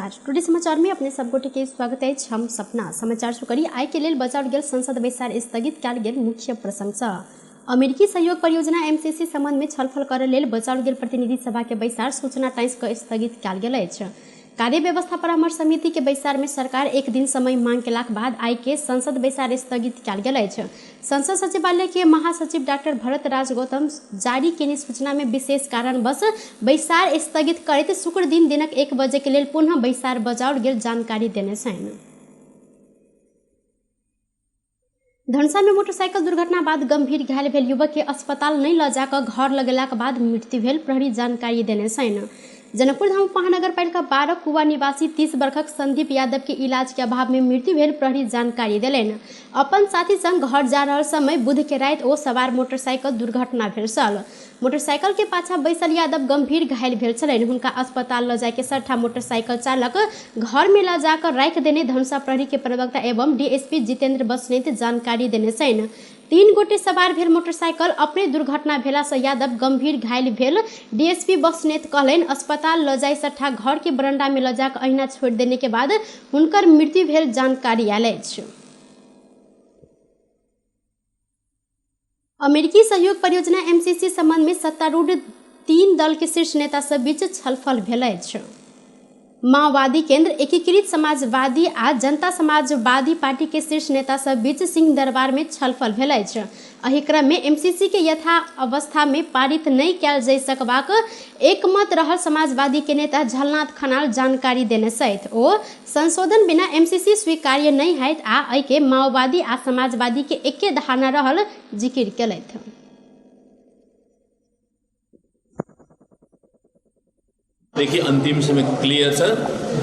नमस्कार, टुडे समाचार में अपने सब गोटे के स्वागत अछि। हम सपना समाचार शुरू करी। आइ के लेल बचाओल गेल संसद बैसार स्थगित कयल गेल मुख्य प्रसंग। अमेरिकी सहयोग परियोजना एमसीसी संबंध में छलफल करय लेल बचाओल गेल प्रतिनिधि सभा के बैसार सूचना टाइम्स के स्थगित कयल गेल अछि। कार्य व्यवस्था परामर्श समिति के बैसार में सरकार एक दिन समय मांग केलाक बाद आइ के संसद बैसार स्थगित कयल गेल अछि। संसद सचिवालय के महासचिव डॉक्टर भरत राज गौतम जारी केने सूचना में विशेष कारणवश बैसार स्थगित करैत शुक्र दिन दिनक 1 बजे के लेल पुनः बैसार बजाओल गेल जानकारी देने छनि। धनुषा में मोटरसाइकिल दुर्घटना बाद गंभीर घायल भेल युवक के अस्पताल नहीं ल जाकर घर लगेलाक बाद मृत्यु भेल प्रहरी जानकारी देने छनि। जनकपुर धाम महानगरपालिका 12 कुवा निवासी 30 वर्षक संदीप यादव के इलाज के अभाव में मृत्यु भेल प्रहरी जानकारी देलनि। अपन साथी संग घर जा रहल समय बुध के राति ओ सवार मोटरसाइकिल दुर्घटना भेल छल। मोटरसाइकिल के पाछा बैसल यादव गंभीर घायल भेल छलनि। हुनका अस्पताल ल जाय के सट्टा मोटरसाइकिल चालक घर में ल जाकर राखि देने धनुषा प्रहरी के प्रवक्ता एवं डीएसपी जितेंद्र बस्नेत जानकारी देने छनि। 3 गोटे सवार भेल मोटरसाइकिल अपने दुर्घटना भेला से यादव गंभीर घायल भेल डीएसपी बस्नेत कहलनि। अस्पताल ल जाय सट्टा घर के बरंडा में ल जाकर अहिना छोड़ि देने के बाद हुनकर मृत्यु भेल जानकारी आयल अछि। अमेरिकी सहयोग परियोजना एमसीसी संबंध में सत्तारूढ़ 3 दल के शीर्ष नेता सब बीच छलफल भेल अछि। माओवादी केंद्र, एकीकृत समाजवादी आ जनता समाजवादी पार्टी के शीर्ष नेता सब बीच सिंह दरबार में छलफल भेल अछि। एहि क्रम में एमसीसी के यथा अवस्था में पारित नहीं कयल जा सकबाक एकमत रहल समाजवादी के नेता झलनाथ खनाल जानकारी देने सहित ओ संशोधन बिना एमसीसी स्वीकार्य नहीं हैत आ एहि के माओवादी आ समाजवादी के एके धारणा रहल जिकिर केलथि। देखिए अंतिम समय clear sir,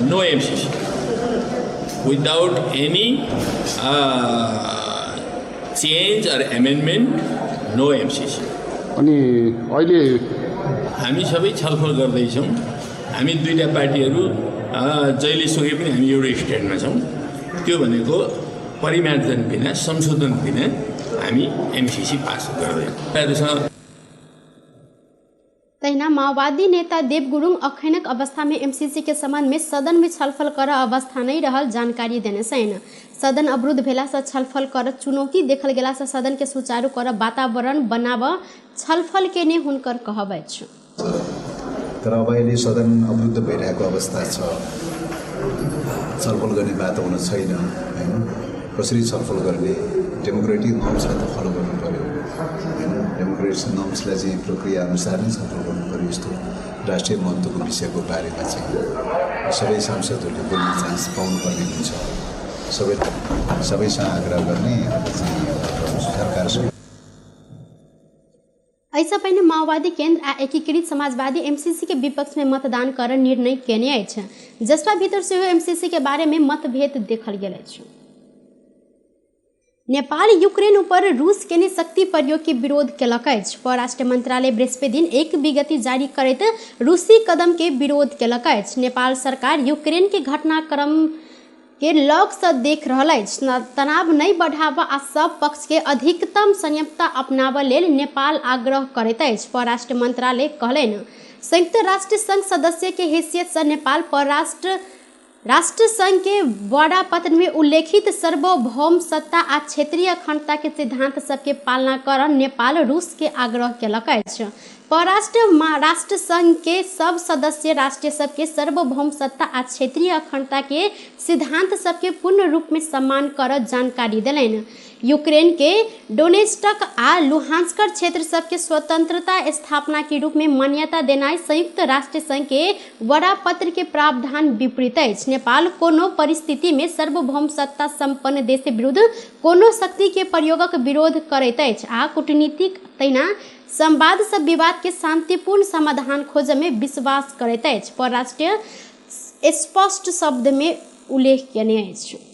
no MCC without any change or amendment, no MCC. अनि अहिले हामी सबै छलफल गर्दैछौँ। हामी दुईटा पार्टीहरू जहिले सुकै पनि हामी एउटा स्ट्यान्डमा छौँ। त्यो भनेको परिमार्जन बिना, संशोधन बिना हामी एमसीसी पास गर्दैनौँ। तहिना माओवादी नेता देव गुरुङ अखैनक अवस्था में एमसीसी के संबंध में सदन में छलफल कर अवस्था नहीं रहल जानकारी देने छनि। सदन अवरुद्ध भेला से छलफल कर चुनौती देखल गेला से सदन के सुचारू कर वातावरण बनाब छलफल केने हुनकर कहब अछि। तर अब अहिले सदन अवरुद्ध भइरहेको अवस्था छ, छलफल गर्ने वातावरण छैन हैन। कसरी छलफल गर्ने? डेमोक्रेटिक नर्म्सलाई त फलो गर्नु पर्यो हैन। डेमोक्रेटिक नर्म्सलाई चाहिँ प्रक्रिया अनुसार नै छलफल गर्नु पर्यो। यस्तो राष्ट्रिय महत्त्वको विषयको बारेमा चाहिँ सबै सांसदहरूले बोल्ने चान्स पाउनुपर्ने हुन्छ। सबैसँग आग्रह गर्ने अब चाहिँ सरकारसँग। एहिसँ पहिने माओवादी केंद्र आ एकीकृत समाजवादी एमसीसी के विपक्ष में मतदान कर निर्णय केने अछि। जसपा भीतर सेहो एमसीसी के बारे में मतभेद देखल गेल अछि। नेपाल यूक्रेन ऊपर रूस केने शक्ति प्रयोग के विरोध केलक अछि। परराष्ट्र मंत्रालय बृहस्पति दिन एक विज्ञप्ति जारी करैत रूसी कदम के विरोध केलक अछि। नेपाल सरकार यूक्रेन के घटनाक्रम के लग से देख रहल अछि। तनाव नहीं बढ़ाब आ सब पक्ष के अधिकतम संयमता अपनाब लेल नेपाल आग्रह करैत अछि। परराष्ट्र मंत्रालय कहलनि, संयुक्त राष्ट्र संघ सदस्य के हैसियत से नेपाल परराष्ट्र राष्ट्र संघ के वड़ा पत्र में उल्लेखित सार्वभौम सत्ता आ क्षेत्रीय अखंडता के सिद्धांत सबके पालना कर नेपाल रूस के आग्रह केलक अछि। परराष्ट्र राष्ट्र संघ के सब सदस्य राष्ट्र सबके सार्वभौम सत्ता आ क्षेत्रीय अखंडता के सिद्धांत सबके पूर्ण रूप में सम्मान कर जानकारी देलनि। यूक्रेन के डोनेस्टक आ लुहांस्क क्षेत्र सबके स्वतंत्रता स्थापना के रूप में मान्यता देनाइ संयुक्त राष्ट्र संघ के वड़ा पत्र के प्रावधान विपरीत अछि। नेपाल कोनो परिस्थिति में सार्वभौम सत्ता संपन्न देश विरुद्ध कोनो शक्ति के प्रयोगक विरोध करैत अछि आ कूटनीतिक तहिना संवाद से विवाद के शांतिपूर्ण समाधान खोजय में विश्वास करैत अछि। परराष्ट्र स्पष्ट शब्द में उल्लेख केने अछि।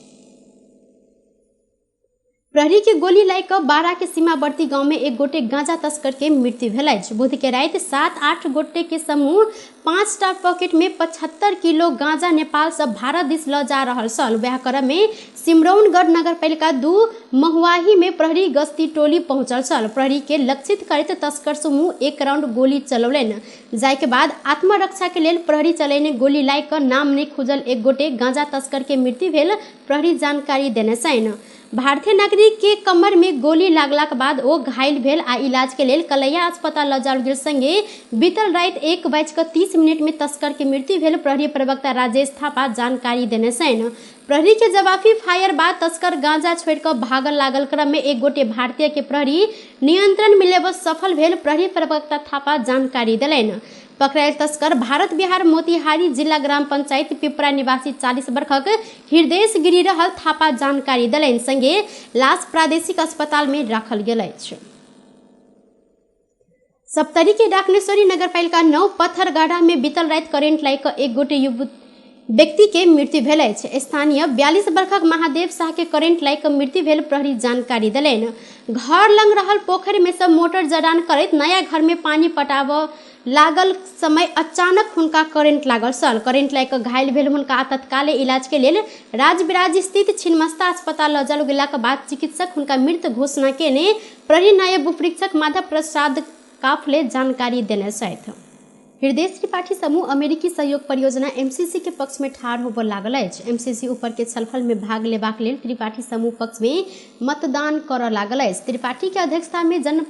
प्रहरी के गोली लागि कऽ बारा के सीमावर्ती गांव में एक गोटे गांजा तस्कर के मृत्यु भेल अछि। बुध के राति 7-8 गोटे के समूह 5टा पॉकेट में 75 किलो गांजा नेपाल से भारत दिस ल जा रहल छल। वएह क्रम में सिमरौनगढ़ नगरपालिका 2 महुआही में प्रहरी गश्ती टोली पहुंचल छल। प्रहरी के लक्षित करैत तस्कर समूह 1 राउंड गोली चलौलनि, जाहि के बाद आत्मरक्षा के लेल प्रहरी चलेने गोली लागि कऽ नाम नहि खुजल एक गोटे गांजा तस्कर के मृत्यु भेल प्रहरी जानकारी देने छनि। भारतीय नागरिक के कमर में गोली लागलाक बाद ओ घायल भेल आ इलाज के लेल कलैया अस्पताल ल जाओल गेल। संगे बीतल राति 1:30 में तस्कर के मृत्यु भेल प्रहरी प्रवक्ता राजेश थापा जानकारी देने छनि। प्रहरी के जवाबी फायर बाद तस्कर गांजा छोड़ कऽ भागल लागल क्रम में एक गोटे भारतीय के प्रहरी नियंत्रण में लेबऽ सफल भेल प्रहरी प्रवक्ता थापा जानकारी देलनि। पकड़ायल तस्कर भारत बिहार मोतिहारी जिला ग्राम पंचायत पिपरा निवासी 40 वर्षक हृदय गिरी रहल थापा जानकारी देलनि। संगे लाश प्रादेशिक अस्पताल में राखल गेल अछि। सप्तरी के डाकनेश्वरी नगरपालिका 9 पत्थरगाढ़ा में बीतल राति करेंट लागि कऽ एक गोटे युवक व्यक्ति के मृत्यु भेल अछि। स्थानीय 42 वर्षक महादेव शाह के करेंट लागि कऽ मृत्यु भेल प्रहरी जानकारी देलनि। घर लग रहल पोखरि में सब मोटर जड़ान करैत नया घर में पानी पटाबऽ लागल समय अचानक हुनका करेंट लागल छल। करेंट लागि कऽ घायल भेल हुनका तत्काले इलाज के लेल राजविराज स्थित छिन्मस्ता अस्पताल लऽ जाओल गेलाक बाद चिकित्सक हुनका मृत घोषणा केने प्रहरी नायब उपरीक्षक माधव प्रसाद काफले जानकारी देने छथि। हृदय त्रिपाठी समूह अमेरिकी सहयोग परियोजना एमसीसी के पक्ष में ठाढ़ होबऽ लागल अछि। एमसीसी ऊपर के छलफल में भाग लेबाक लेल त्रिपाठी समूह पक्ष में मतदान करऽ लागल अछि। त्रिपाठी के अध्यक्षता में जन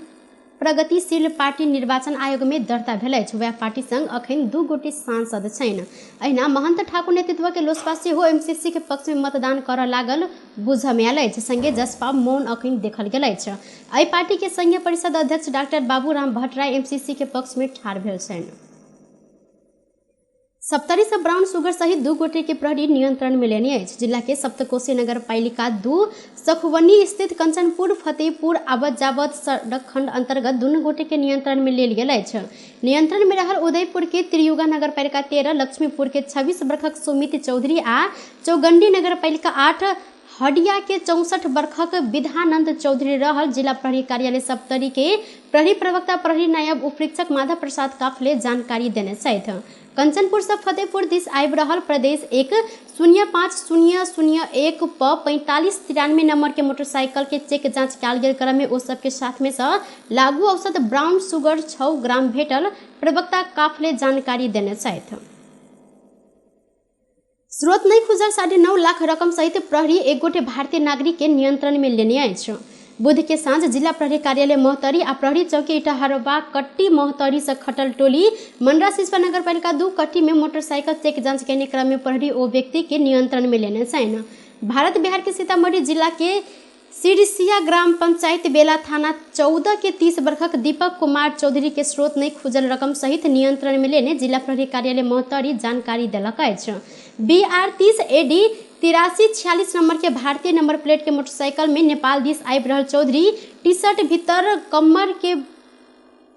प्रगतिशील पार्टी निर्वाचन आयोग में दर्ता भेल अछि। वएह पार्टी संग अखन 2 गोटे सांसद छनि। अहिना महंत ठाकुर नेतृत्व के लोसपा सेहो एमसीसी के पक्ष में मतदान करऽ लागल बुझऽ में आयल अछि। संगे जसपा मौन अखन देखल गेल अछि। एहि पार्टी के संघीय परिषद अध्यक्ष डॉक्टर बाबूराम भट्टराई एमसीसी के पक्ष में ठाढ़ भेल छनि। सप्तरी से ब्राउन शुगर सहित 2 गोटे के प्रहरी नियंत्रण में लेने अछि। जिला के सप्तकोशी नगरपालिका 2 सखुवनी स्थित कंचनपुर फतेहपुर आवत जावत सड़क खंड अंतर्गत 2 गोटे के नियंत्रण में लेल गेल अछि। नियंत्रण में रहल उदयपुर के त्रियुगा नगरपालिका 13, लक्ष्मीपुर के 26 वर्षक सुमित चौधरी आ चौगंडी नगरपालिका 8 हडिया के 64 वर्षक विधानंद चौधरी रहल जिला प्रहरी कार्यालय सप्तरी के प्रहरी प्रवक्ता प्रहरी नायब उपरीक्षक माधव प्रसाद काफले जानकारी देने छथि। कंचनपुर से फतेहपुर दिस आबि रहल प्रदेश 1 0 5 0 0 1 प 45 93 नंबर के मोटरसाइकिल के चेक जांच कयल गेल क्रम में ओ सबके साथ में से लागू औसत ब्राउन शुगर 6 ग्राम भेटल प्रवक्ता काफले जानकारी देने छथि। स्रोत नहीं खुजल 9.5 लाख रकम सहित प्रहरी एक गोटे भारतीय नागरिक के नियंत्रण में लेने अछि। बुध के साँझ जिला प्रहरी कार्यालय महोत्तरी आ प्रहरी चौकी इटहरवा कट्टी महोत्तरी से खटल टोली मनरा सिसवा नगरपालिका 2 कट्टी में मोटरसाइकिल चेक जांच के क्रम में प्रहरी ओ व्यक्ति के नियंत्रण में लेने छनि। भारत बिहार के सीतामढ़ी जिला के सिरसिया ग्राम पंचायत बेला थाना 14 के 30 वर्षक दीपक कुमार चौधरी के स्रोत नहीं खुजल रकम सहित नियंत्रण में लेने जिला प्रहरी कार्यालय महोत्तरी जानकारी देलक अछि। BR 30 AD 8346 number के भारतीय नंबर प्लेट के मोटरसाइकिल में नेपाल दिस आबि रहल चौधरी टी शर्ट भीतर कमर के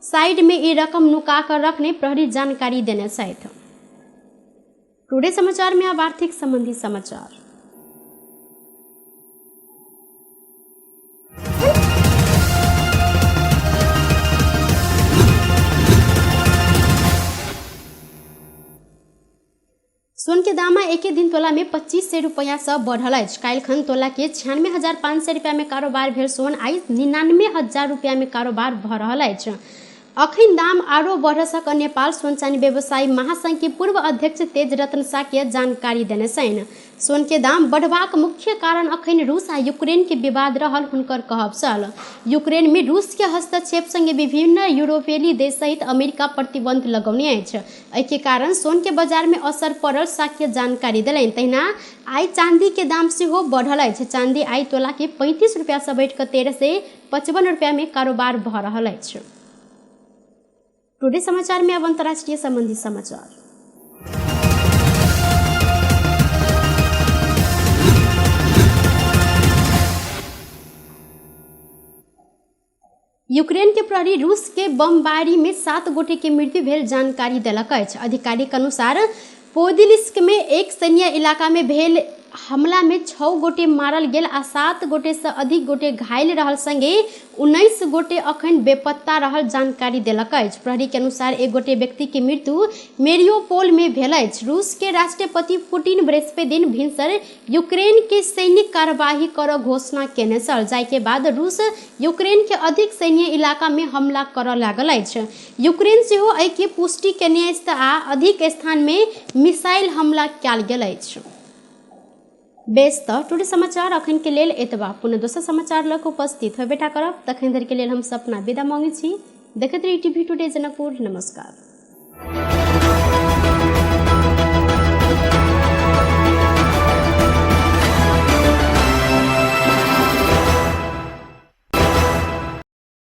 साइड में ई रकम नुका कर रखने प्रहरी जानकारी देने छथि। टुडे समाचार में अब आर्थिक संबंधी समाचार। सोन के दाम एक दिन तोला में 2500 रुपया से बढ़ल अछि। काल्हिखन तोला के 96,500 रुपया में कारोबार भेल सोन आइ 99,000 रुपया में कारोबार भऽ रहल अछि। अखन दाम आरो बढ़ सक नेपाल सोन चानी व्यवसायी महासंघ के पूर्व अध्यक्ष तेज रत्न साक्य जानकारी देने छनि। सोन के दाम बढ़बाक मुख्य कारण अखन रूस आ यूक्रेन के विवाद रहल हुनकर कहब छल। यूक्रेन में रूस के हस्तक्षेप संगे विभिन्न यूरोपीय देश सहित अमेरिका प्रतिबंध लगौने अछि। एहि के कारण सोन के बाजार में असर पड़ल साक्य जानकारी देलनि। तहिना आइ चांदी के दाम सेहो बढ़ल अछि। चांदी आइ तोला के 35 रुपया से बढ़ि कऽ 1355 रुपया में कारोबार भऽ रहल अछि। टुडे समाचार में अब अंतर्राष्ट्रीय संबंधी समाचार। यूक्रेन के प्रहरी रूस के बमबारी में 7 गोटे के मृत्यु भेल जानकारी देलक अछि। अधिकारी के अनुसार पोदिलिस्क में एक सैन्य इलाका में भेल हमला में 6 गोटे मारल गेल आ 7 गोटे से अधिक गोटे घायल रहल संगे 19 गोटे अखन बेपत्ता रहल जानकारी देलक अछि। प्रहरी के अनुसार 1 गोटे व्यक्ति के मृत्यु मेरियोपोल में भेल अछि। रूस के राष्ट्रपति पुतिन बृहस्पति दिन भिनसर यूक्रेन के सैनिक कार्यवाही कर घोषणा केने छल, जाहि के बाद रूस यूक्रेन के अधिक सैन्य इलाका में हमला करऽ लागल अछि। यूक्रेन सेहो एहि के पुष्टि केने अछि आ अधिक स्थान में मिसाइल हमला कयल गेल अछि। बेस तऽ टुडे समाचार अखन के लेल एतबा। पुनः दोसर समाचार लऽ कऽ उपस्थित होबे टा करब। तखन धरि के लेल हम सपना विदा मांगै छी। देखैत रही टीवी टुडे जनकपुर। नमस्कार।